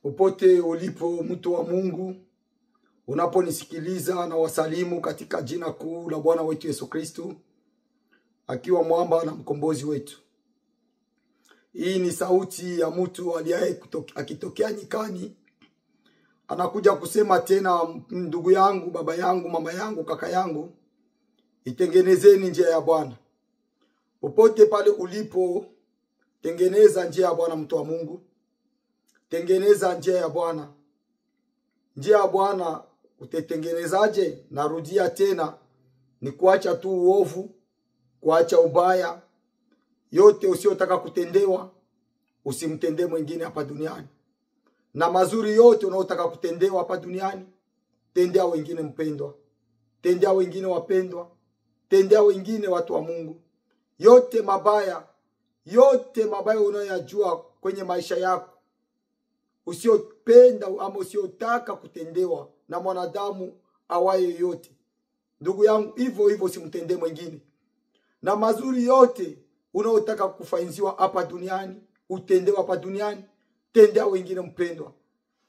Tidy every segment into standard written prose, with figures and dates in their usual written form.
Popote ulipo mtu wa Mungu, unaponisikiliza na wasalimu katika jina kuu la Bwana wetu Yesu Kristo, akiwa mwamba na mkombozi wetu. Hii ni sauti ya mtu aliye akitokea nyikani, anakuja kusema tena, ndugu yangu, baba yangu, mama yangu, kaka yangu, itengenezeni njia ya Bwana. Popote pale ulipo, tengeneza njia ya Bwana, mtu wa Mungu. Tengeneza njia ya Bwana. Njia ya Bwana utetengenezaje? Narudia tena, ni kuacha tu uovu, kuacha ubaya, yote usiyotaka kutendewa usimtendee mwingine hapa duniani. Na mazuri yote unayotaka kutendewa hapa duniani, tendea wengine mpendwa, tendea wengine wapendwa, tendea wengine watu wa Mungu. Yote mabaya, yote mabaya unayoyajua kwenye maisha yako, usiyopenda ama usiyotaka kutendewa na mwanadamu awaye yote, ndugu yangu, hivyo hivyo usimtendee mwingine. Na mazuri yote unaotaka kufanyiwa hapa duniani, utendewa hapa duniani, tendea wengine mpendwa,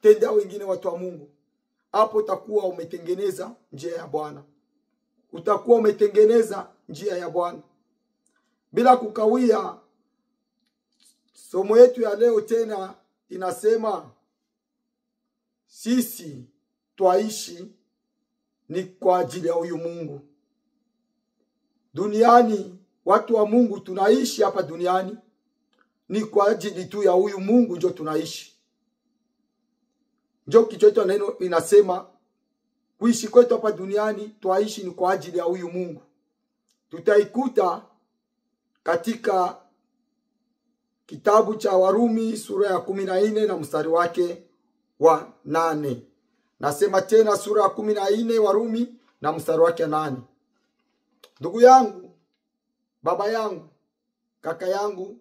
tendea wengine watu wa Mungu. Hapo utakuwa umetengeneza njia ya Bwana, utakuwa umetengeneza njia ya Bwana. Bila kukawia, somo yetu ya leo tena inasema sisi twaishi ni kwa ajili ya huyu Mungu. Duniani, watu wa Mungu tunaishi hapa duniani ni kwa ajili tu ya huyu Mungu ndio tunaishi. Ndio kichwa chetu neno inasema kuishi kwetu hapa duniani twaishi ni kwa ajili ya huyu Mungu. Tutaikuta katika kitabu cha Warumi sura ya 14 na mstari wake wa 8. Nasema tena sura ya 14 Warumi na mstari wake 8. Ndugu yangu, baba yangu, kaka yangu,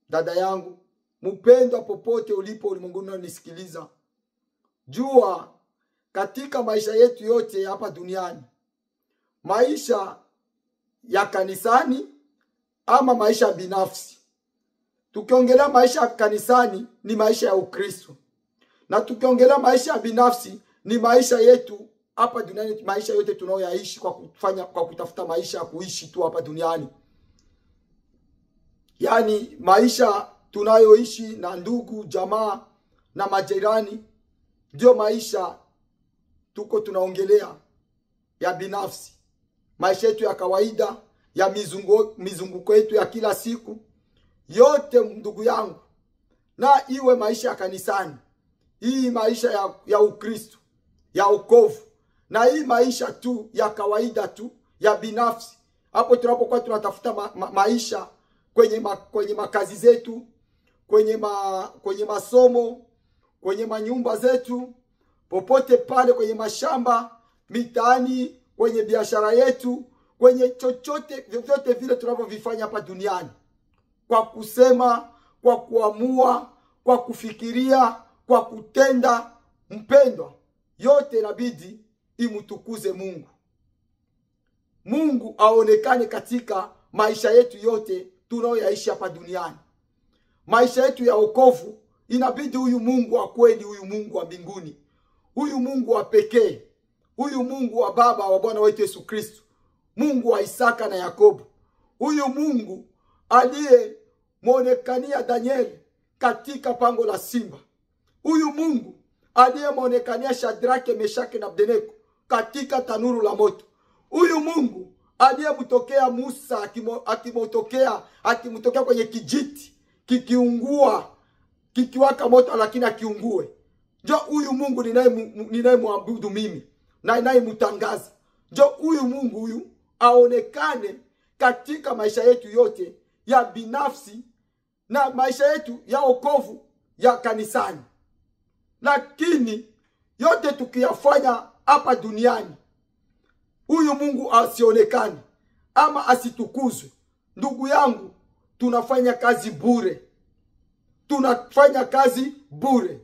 dada yangu, mpendwa, popote ulipo ulimwenguni unanisikiliza, jua katika maisha yetu yote hapa duniani, maisha ya kanisani ama maisha binafsi. Tukiongelea maisha ya kanisani ni maisha ya Ukristo, na tukiongelea maisha ya binafsi ni maisha yetu hapa duniani, maisha yote tunayoyaishi kwa kufanya, kwa kutafuta maisha ya kuishi tu hapa duniani. Yani maisha tunayoishi na ndugu, jamaa na majirani, ndio maisha tuko tunaongelea ya binafsi. Maisha yetu ya kawaida, ya mizunguko yetu ya kila siku yote, ndugu yangu, na iwe maisha ya kanisani, hii maisha ya Ukristo, ya wokovu, na hii maisha tu ya kawaida tu ya binafsi. Hapo tunapokuwa tunatafuta maisha kwenye makazi zetu, kwenye masomo, kwenye manyumba zetu, popote pale, kwenye mashamba, mitaani, kwenye biashara yetu, kwenye chochote vyovyote vile tunavyovifanya hapa duniani, kwa kusema, kwa kuamua, kwa kufikiria, kwa kutenda, mpendwa, yote inabidi imtukuze Mungu. Mungu aonekane katika maisha yetu yote tunayoyaishi hapa duniani. Maisha yetu ya wokovu inabidi huyu Mungu wa kweli, huyu Mungu wa mbinguni, huyu Mungu wa pekee, huyu Mungu wa Baba wa Bwana wetu Yesu Kristo, Mungu wa Isaka na Yakobo, huyu Mungu aliye mwonekania Danieli katika pango la simba, huyu Mungu aliyemwonekania Shadrake, Meshake na Abednego katika tanuru la moto, huyu Mungu aliyemtokea Musa akimtokea kwenye kijiti kikiungua, kikiwaka moto lakini akiungue. Njo huyu Mungu ninayemwabudu mimi na ninayemtangaza. Njo huyu Mungu huyu aonekane katika maisha yetu yote ya binafsi na maisha yetu ya wokovu ya kanisani. Lakini yote tukiyafanya hapa duniani, huyu Mungu asionekane ama asitukuzwe, ndugu yangu, tunafanya kazi bure. Tunafanya kazi bure.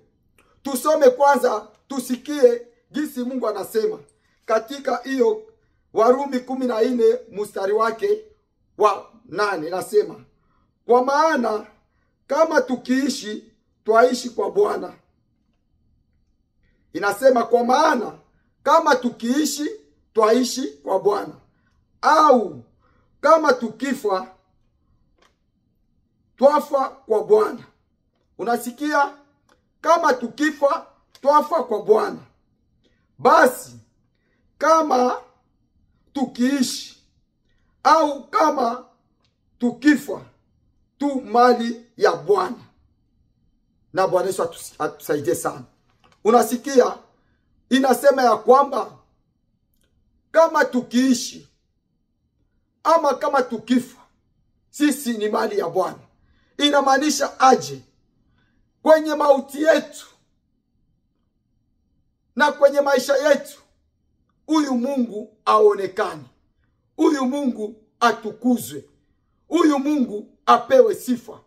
Tusome kwanza, tusikie jinsi Mungu anasema katika hiyo Warumi 14 mstari wake wa 8. Nasema, kwa maana kama tukiishi twaishi kwa Bwana, Inasema, kwa maana kama tukiishi twaishi kwa Bwana, au kama tukifa twafa kwa Bwana. Unasikia? Kama tukifa twafa kwa Bwana. Basi kama tukiishi au kama tukifa tu mali ya Bwana. Na Bwana Yesu atusaidie sana. Unasikia? Inasema ya kwamba kama tukiishi ama kama tukifa sisi ni mali ya Bwana. Inamaanisha aje? Kwenye mauti yetu na kwenye maisha yetu, huyu Mungu aonekane, huyu Mungu atukuzwe, huyu Mungu apewe sifa,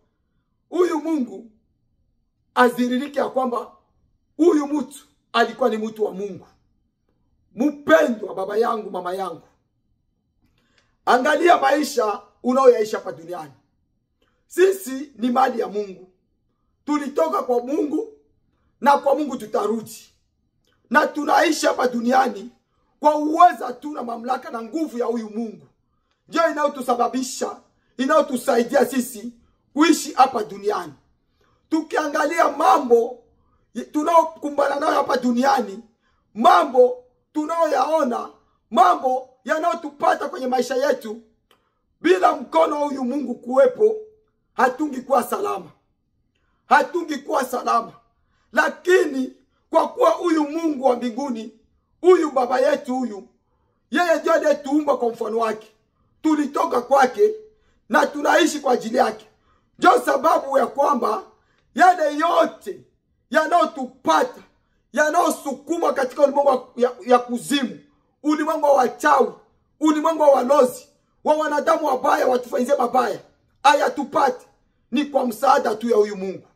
huyu Mungu aziririke ya kwamba huyu mtu alikuwa ni mtu wa Mungu. Mpendwa baba yangu, mama yangu, angalia maisha unayoyaishi hapa duniani. Sisi ni mali ya Mungu. Tulitoka kwa Mungu na kwa Mungu tutarudi. Na tunaishi hapa duniani kwa uweza tu na mamlaka na nguvu ya huyu Mungu. Ndio inayotusababisha, inayotusaidia sisi kuishi hapa duniani. Tukiangalia mambo tunayokumbana nayo hapa duniani, mambo tunayoyaona, mambo yanayotupata kwenye maisha yetu, bila mkono wa huyu Mungu kuwepo, hatungikuwa salama. Hatungikuwa salama. Lakini kwa kuwa huyu Mungu wa mbinguni, huyu baba yetu huyu, yeye ndiye aliyetuumba kwa mfano wake. Tulitoka kwake na tunaishi kwa ajili yake. Ndio sababu ya kwamba yale yote yanayotupata, yanayosukuma katika ulimwengu ya kuzimu, ulimwengu wa wachawi, ulimwengu wa walozi, wa wanadamu wabaya watufanyizie mabaya, hayatupate ni kwa msaada tu ya huyu Mungu.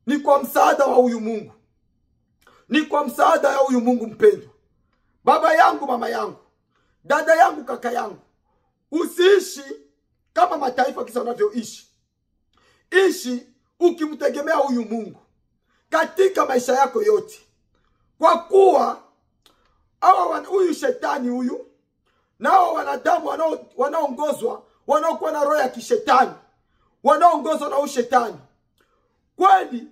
Ni kwa msaada wa huyu Mungu. Ni kwa msaada ya huyu Mungu mpendwa. Baba yangu, mama yangu, dada yangu, kaka yangu, usiishi kama mataifa kisa unavyoishi. Ishi ukimtegemea huyu Mungu katika maisha yako yote. Kwa kuwa huyu shetani huyu na hawa wanadamu wanaongozwa, wanaokuwa na roho ya kishetani, wanaongozwa na huyu shetani, kweli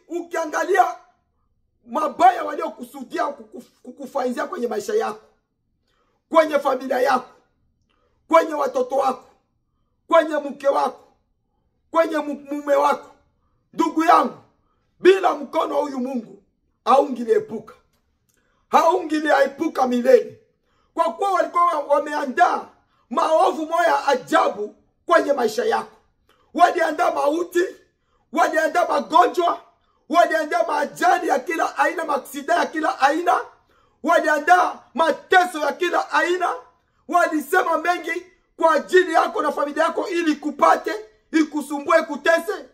ukiangalia mabaya waliokusudia kukufanyia kwenye maisha yako, kwenye familia yako, kwenye watoto wako, kwenye mke wako, kwenye mume wako, ndugu yangu, bila mkono wa huyu Mungu haungiliepuka. Haungiliepuka milele. Kwa kuwa walikuwa wameandaa maovu moya ajabu kwenye maisha yako. Waliandaa mauti, waliandaa magonjwa, waliandaa maajali ya kila aina, maksida ya kila aina, waliandaa mateso ya kila aina, walisema mengi kwa ajili yako na familia yako ili kupate, ikusumbue, kutese,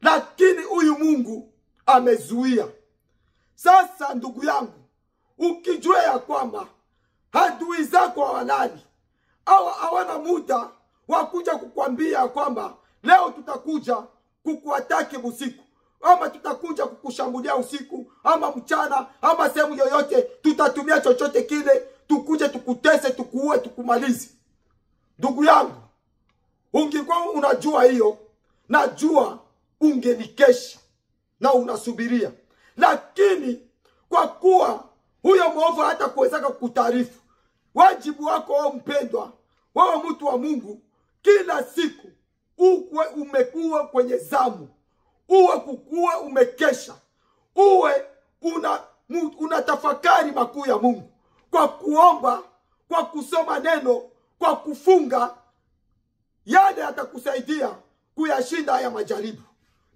lakini huyu Mungu amezuia. Sasa ndugu yangu, ukijua ya kwamba adui zako hawalali au hawana muda wa kuja kukwambia kwamba leo tutakuja kukuataki usiku, ama tutakuja kukushambulia usiku ama mchana ama sehemu yoyote, tutatumia chochote kile tukuje tukutese, tukuue, tukumalize. Ndugu yangu, ungekuwa unajua hiyo, najua ungenikesha na unasubiria. Lakini kwa kuwa huyo mwovu hata kuwezaka kukutaarifu, wajibu wako wewe mpendwa, wewe mtu wa Mungu, kila siku uwe umekuwa kwenye zamu, uwe kukua umekesha, uwe una tafakari makuu ya Mungu, kwa kuomba, kwa kusoma neno, kwa kufunga. Yale atakusaidia kuyashinda haya majaribu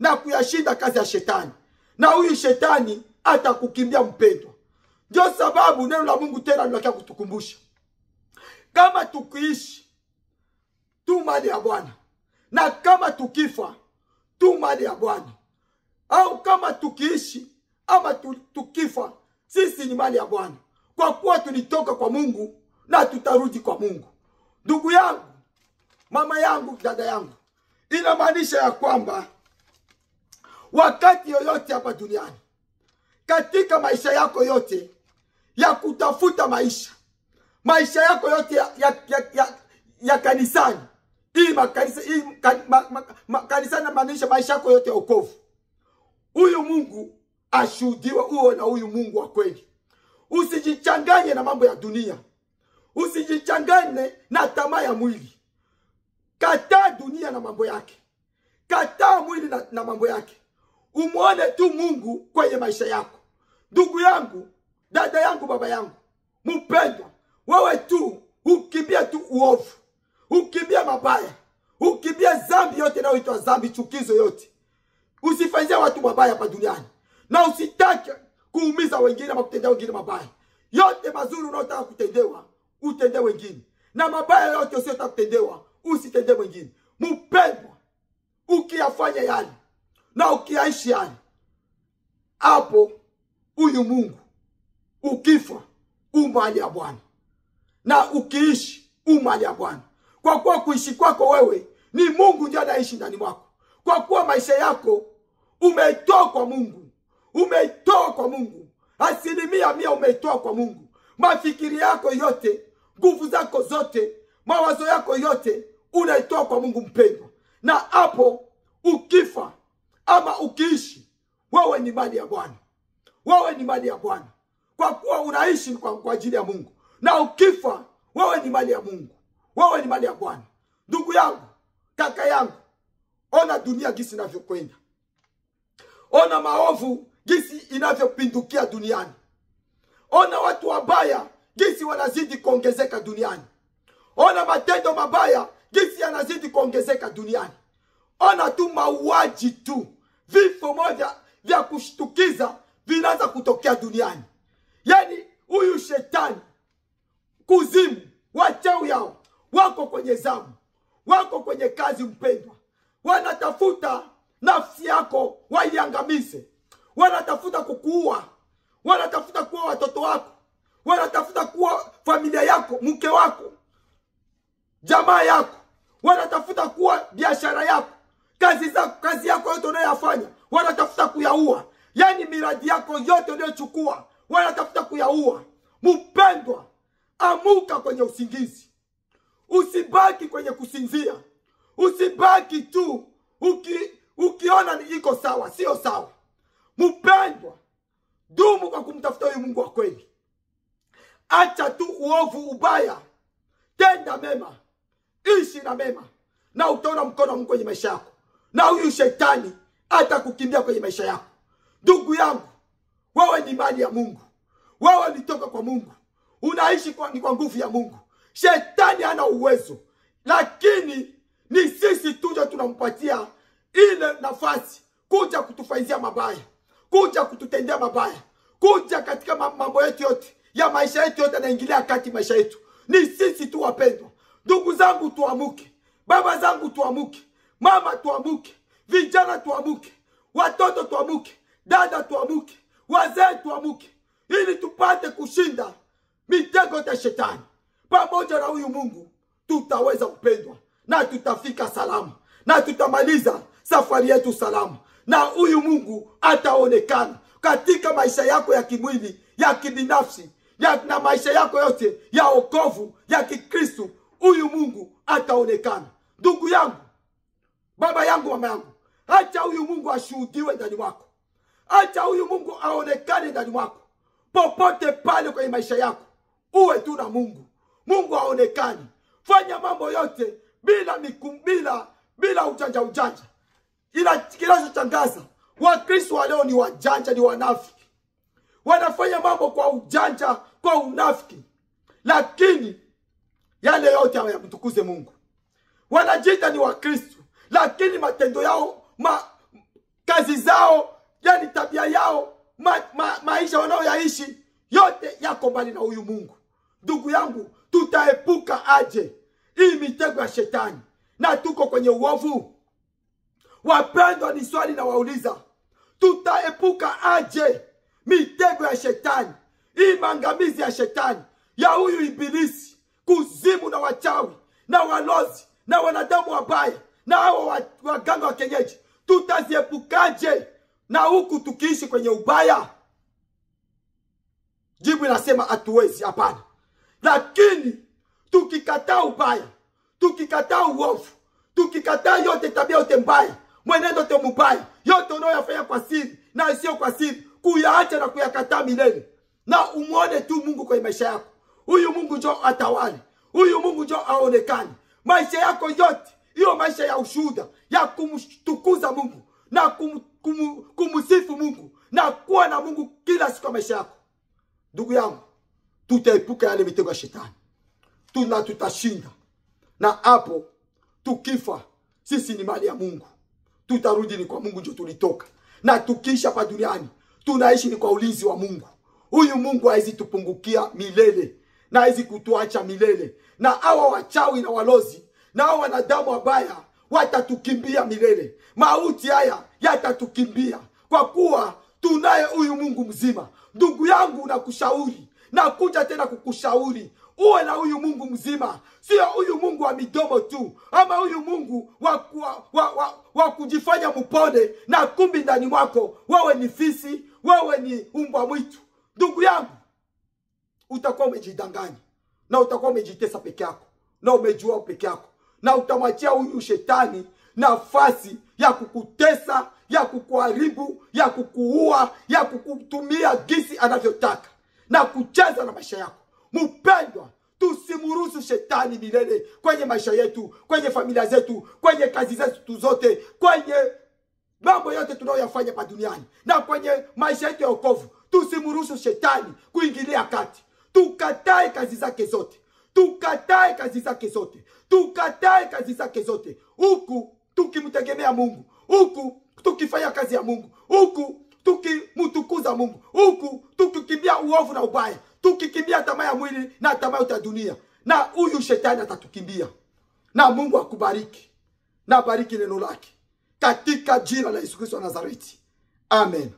na kuyashinda kazi ya shetani, na huyu shetani atakukimbia mpendwa. Ndio sababu neno la Mungu tena linataka kutukumbusha, kama tukiishi tu mali ya Bwana, na kama tukifa tu mali ya Bwana, au kama tukiishi ama tukifa, sisi ni mali ya Bwana, kwa kuwa tulitoka kwa Mungu na tutarudi kwa Mungu. Ndugu yangu, mama yangu, dada yangu, inamaanisha ya kwamba wakati yoyote hapa duniani, katika maisha yako yote ya kutafuta maisha, maisha yako yote ya kanisani, hii makanisa, hii kanisani maanisha maisha yako yote ya wokovu, huyu Mungu ashuhudiwe, uwe na huyu Mungu wa kweli. Usijichanganye na mambo ya dunia, usijichanganye na tamaa ya mwili. Kataa dunia na mambo yake, kataa mwili na mambo yake. Umuone tu Mungu kwenye maisha yako. Ndugu yangu, dada yangu, baba yangu mpendwa, wewe tu ukimbie tu uovu, ukimbie mabaya, ukimbie dhambi yote inayoitwa dhambi, chukizo yote. Usifanyie watu mabaya hapa duniani, na usitake kuumiza wengine ama kutendea wengine mabaya. Yote mazuri unayotaka kutendewa, utende wengine, na mabaya yote usiyotaka kutendewa, usitende wengine. Mpendwa, ukiyafanya yale na ukiyaishi yale, hapo huyu Mungu ukifa umali ya Bwana, na ukiishi umali ya Bwana. Kwa kuwa kuishi kwako wewe ni Mungu ndiye anaishi ndani mwako. Kwa kuwa maisha yako umeitoa kwa Mungu, umeitoa kwa Mungu, 100% umeitoa kwa Mungu. Mafikiri yako yote, nguvu zako zote, mawazo yako yote unaitoa kwa Mungu mpendwa. Na hapo ukifa ama ukiishi, wewe ni mali ya Bwana, wewe ni mali ya Bwana. Kwa kuwa unaishi kwa ajili ya Mungu, na ukifa wewe ni mali ya Mungu, wewe ni mali ya Bwana. Ndugu yangu, kaka yangu, ona dunia gisi inavyokwenda, ona maovu gisi inavyopindukia duniani, ona watu wabaya gisi wanazidi kuongezeka duniani, ona matendo mabaya gisi yanazidi kuongezeka duniani, ona tu mauaji tu, vifo moja vya kushtukiza vinaanza kutokea duniani. Yani huyu shetani, kuzimu, wachawi yao wako kwenye zamu, wako kwenye kazi mpendwa. Wanatafuta nafsi yako waiangamize, wanatafuta kukuua, wanatafuta kuua watoto wako, wanatafuta kuua familia yako, mke wako, jamaa yako, wanatafuta kuua biashara yako, kazi zako, kazi yako yote unayoyafanya wanatafuta kuyaua. Yani miradi yako yote unayochukua wanatafuta kuyaua. Mpendwa, amuka kwenye usingizi, usibaki kwenye kusinzia, usibaki tu ukiona ni iko sawa, sio sawa. Mpendwa, dumu kwa kumtafuta huyu Mungu wa kweli. Acha tu uovu, ubaya, tenda mema, ishi na mema, na utaona mkono wa Mungu kwenye maisha yako, na huyu shetani atakukimbia kwenye maisha yako. Ndugu yangu, wewe ni mali ya Mungu, wewe ulitoka kwa Mungu, unaishi kwa nguvu ya Mungu. Shetani hana uwezo, lakini ni sisi tuje tunampatia ile nafasi kuja kutufaizia mabaya, kuja kututendea mabaya, kuja katika mambo yetu yote ya maisha yetu yote, anaingilia kati maisha yetu. Ni sisi tu wapendwa. Ndugu zangu tuamuke, baba zangu tuamuke, mama tuamuke, vijana tuamuke, watoto tuamuke, dada tuamuke, wazee tuamuke, ili tupate kushinda mitego ya shetani. Pamoja na huyu Mungu tutaweza kupendwa, na tutafika salama, na tutamaliza safari yetu salama, na huyu Mungu ataonekana katika maisha yako ya kimwili, ya kibinafsi, na maisha yako yote ya wokovu, ya Kikristo. Huyu Mungu ataonekana. Ndugu yangu, baba yangu, mama yangu, acha huyu Mungu ashuhudiwe ndani mwako, acha huyu Mungu aonekane ndani mwako. Popote pale kwenye maisha yako uwe tu na Mungu, Mungu aonekane. Fanya mambo yote bila bila ujanja ujanja. Ila kinachochangaza, Wakristo wa leo ni wajanja, ni wanafiki. Wanafanya mambo kwa ujanja, kwa unafiki, lakini yale yote hayamtukuze Mungu. Wanajiita ni Wakristo, lakini matendo yao, kazi zao, yani tabia yao, maisha wanayoyaishi yote yako mbali na huyu Mungu. Ndugu yangu, tutaepuka aje hii mitego ya shetani na tuko kwenye uovu? Wapendwa, ni swali na wauliza, tutaepuka aje mitego ya shetani, hii maangamizi ya shetani, ya huyu ibilisi, kuzimu na wachawi na walozi na wanadamu wabaya na hao waganga wa kienyeji? Tutaziepukaje na huku tukiishi kwenye ubaya? Jibu inasema hatuwezi, hapana. Lakini tukikataa ubaya, tukikataa uovu, tukikataa yote tabia yote mbaya, mwenendo yote mbaya, yote unayoyafanya kwa siri na sio kwa siri, kuyaacha na kuyakataa milele, na umuone tu Mungu kwenye maisha yako. Huyu Mungu njo atawale, huyu Mungu njo aonekane maisha yako yote. Hiyo maisha ya ushuhuda ya kumtukuza Mungu na kumsifu Mungu na kuwa na Mungu kila siku ya maisha yako. Ndugu yangu, tutaepuka yale mitego ya shetani, tutashinda. Na hapo tukifa, sisi ni mali ya Mungu, tutarudi ni kwa Mungu ndio tulitoka. Na tukisha hapa duniani tunaishi ni kwa ulinzi wa Mungu. Huyu Mungu hawezi tupungukia milele na hawezi kutuacha milele. Na hawa wachawi na walozi na hawa wanadamu wabaya watatukimbia milele. Mauti haya yatatukimbia, kwa kuwa tunaye huyu Mungu mzima. Ndugu yangu, nakushauri, nakuja tena kukushauri, uwe na huyu Mungu mzima. Sio huyu Mungu wa midomo tu, ama huyu Mungu wa kujifanya mpole na kumbi ndani mwako wewe ni fisi, wewe ni umbwa mwitu. Ndugu yangu, utakuwa umejidanganya na utakuwa umejitesa peke yako na umejua peke yako, na utamwachia huyu shetani nafasi ya kukutesa, ya kukuharibu, ya kukuua, ya kukutumia gisi anavyotaka na kucheza na maisha yako. Mpendwa, tusimruhusu shetani milele kwenye maisha yetu, kwenye familia zetu, kwenye kazi zetu zote, kwenye mambo yote tunayoyafanya hapa duniani na kwenye maisha yetu ya wokovu. Tusimruhusu shetani kuingilia kati. Tukatae kazi zake zote, tukatae kazi zake zote, tukatae kazi zake zote, huku tukimtegemea Mungu, huku tukifanya kazi ya Mungu, huku tukimtukuza Mungu, huku tukikimbia uovu na ubaya, tukikimbia tamaa ya mwili na tamaa ya dunia. Na huyu shetani atatukimbia. Na Mungu akubariki na bariki neno lake katika jina la Yesu Kristo wa Nazareti. Amen.